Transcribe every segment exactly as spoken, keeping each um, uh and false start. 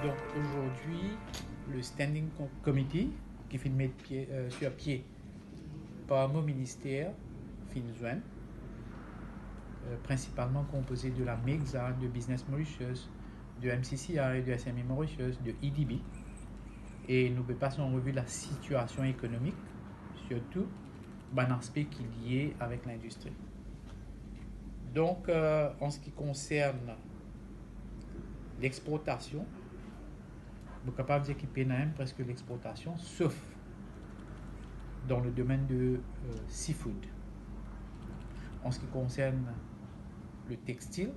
Donc aujourd'hui, le Standing Com- Committee ki finn met pie, euh, sur pied par mo minister finn zwenn, euh, principalement composé de la MEGSA, de Business Mauritius, de M C C I, de S M E Mauritius, de E D B. E nou pe pas an revi la sitiasion ekonomik, sirtou bann aspe ki lie avek lindistri. Donk, euh, an se ki konsern lexportasion, mo kapav dir ki pena mem preske lexportasion, sof dan le domenn de, euh, seafood. An se ki konsern le textile,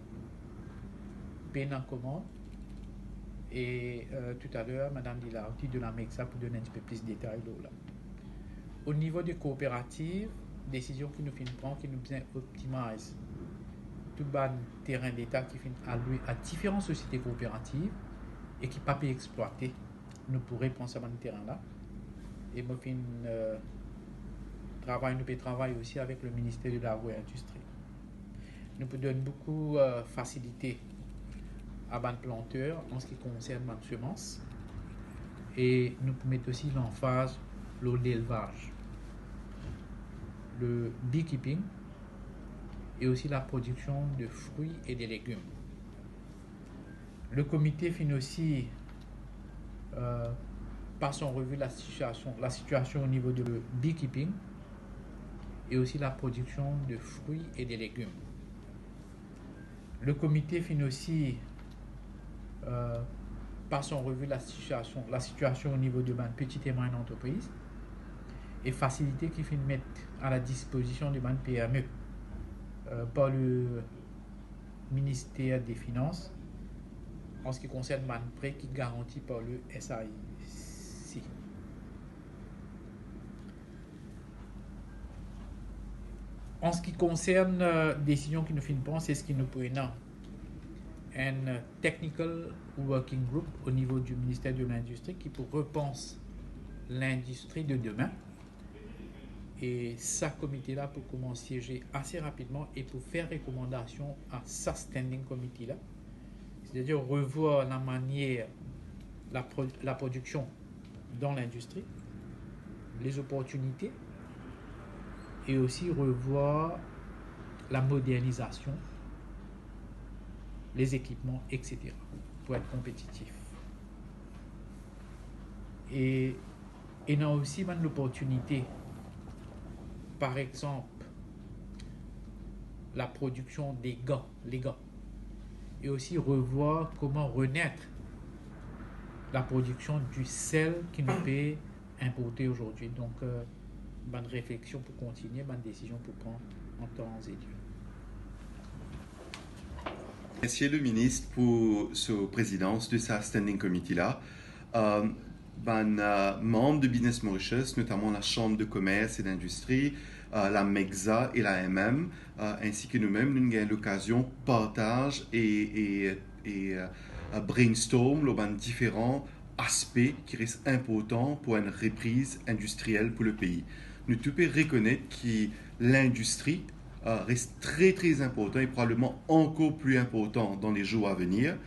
pena komand, e, euh, toutaler, Madam Lila Auti de la MEGSA pou donn enn tipe plis detay lor la. O nivo de kooperativ, desizion ki nou finn pran, ki nou bizin optimiz tou bann terin leta ki finn aloue a diferan sosiete kooperativ e ki pa pe explwate. Nou pou repran sa bann terin la. E mo finn, euh, travay, nou pe travay osi avek le minister de lagro-indistri. Nou pou donn boukou, euh, fasilite a bann planter an se ki konsern bann semans. E nou pou met osi lanfaz lor lelvaz, le beekeeping e osi la prodiksion de fri e de legim. Le komite finn osi, euh, pas an revi la sitiasion, la sitiasion o nivo de beekeeping e osi la prodiksion de fri e de legim. Le komite finn osi, euh, pas an revi la sitiasion, la sitiasion o nivo de bann petite et moyenne entreprise e fasilite ki finn met a la dispozision de bann P M E, euh, par le minister de finans an se ki konsern bann pre ki garanti par le S I C. An se ki konsern, euh, desizion ki nou finn pran, se ki nou pou ena enn technical working group o nivo di minister de lindistri ki pou repans lindistri de demin. E sa komite la pou koumans sieze ase rapidman e pou fer rekomandasion a sa standing committee la, setadir revwar lamanier la pro-, la prodiksion dan lindistri, les opportunités, e osi revwar la modernizasion, les équipements, et cetera, pou et konpetitif. E ena osi bann loportinite, par exanp, la prodiksion de gan, legan, e osi revwar kouma renet la prodiksion di sel ki nou pe inporte azordi. Donk, euh, bann refleksion pou kontinie, bann desizion pou pran an tan e lir. Mersi le minis pou so prezidans de sa standing committee la. Euh, bann, euh, manm de Business Mauritius, notaman la Sanm de Komers e Lindistri, euh, la MEGSA e la M M, euh, ensi ki nou mem, nou gagn lokazion partaz e, e, e, euh, brainstorm lor bann diferan aspe ki res inportan pou enn repriz indistriel pou le pei. Nou tou pe rekonet ki lindistri, euh, res tre, tre inportan e probableman ankor pli inportan dan le zour a venir,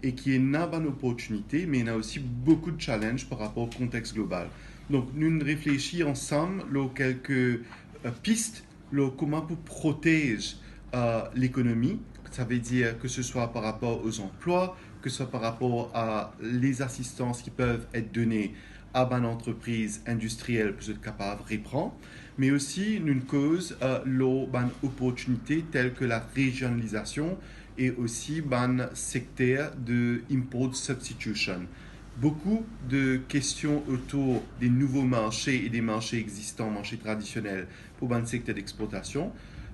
e ki ena bann oportinite, me ena osi boukou de challenge par rapor o kontex global. Donk, nou reflesi ansam lor kelke, euh, pis lor kouma pou protez, euh, lekonomi, savedir ke se swa par rapor o zanplwa, ke se swa par rapor a lezasistans ki pev et done a bann antrepriz indistriel pou zot kapav repran, me osi nou koz, euh, lor bann oportinite tel ke la rezionalizasion e osi bann sekter de import substitution. Boukou de kestion otour de nouvo marse e de marse egzistan, marse tradisionel, pou bann sekter dexportasion,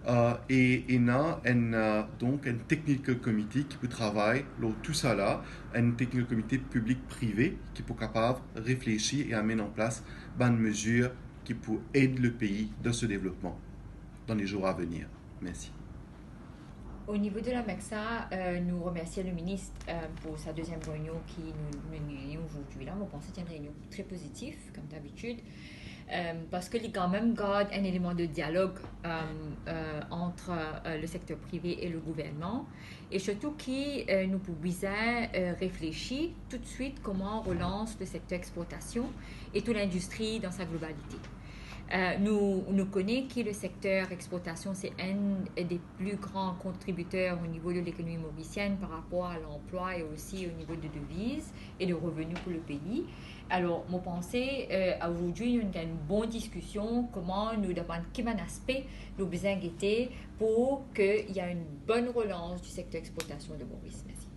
euh, e ena enn, euh, donk enn technical committee ki pou travay lor tou sa la, enn technical committee piblik prive ki pou kapav reflesi e amenn an plas bann mezir ki pou ed le pei dan so devlopman dan le zour a venir. Mersi. O nivo de la MEGSA, euh, nou remersie le minis, euh, pou sa deziem reynion ki nou, nou, nou gagn azordi la. Mo panse se enn reynion tre pozitif, kom dabitid. Euh, parce que il y a quand même garde un élément de dialogue euh, euh, entre euh, le secteur privé et le gouvernement, et surtout qui euh, nous pouvons euh, réfléchir tout de suite comment on relance le secteur exportation et toute l'industrie dans sa globalité. Euh, nous, nous connaissons que le secteur exportation, c'est un des plus grands contributeurs au niveau de l'économie mauricienne par rapport à l'emploi et aussi au niveau de devises et de revenus pour le pays. Alors, mon pensée, euh, aujourd'hui, nous avons une bonne discussion, comment nous devons, quel aspect nous besoin guetter pour qu'il y ait une bonne relance du secteur exportation de Maurice. Merci.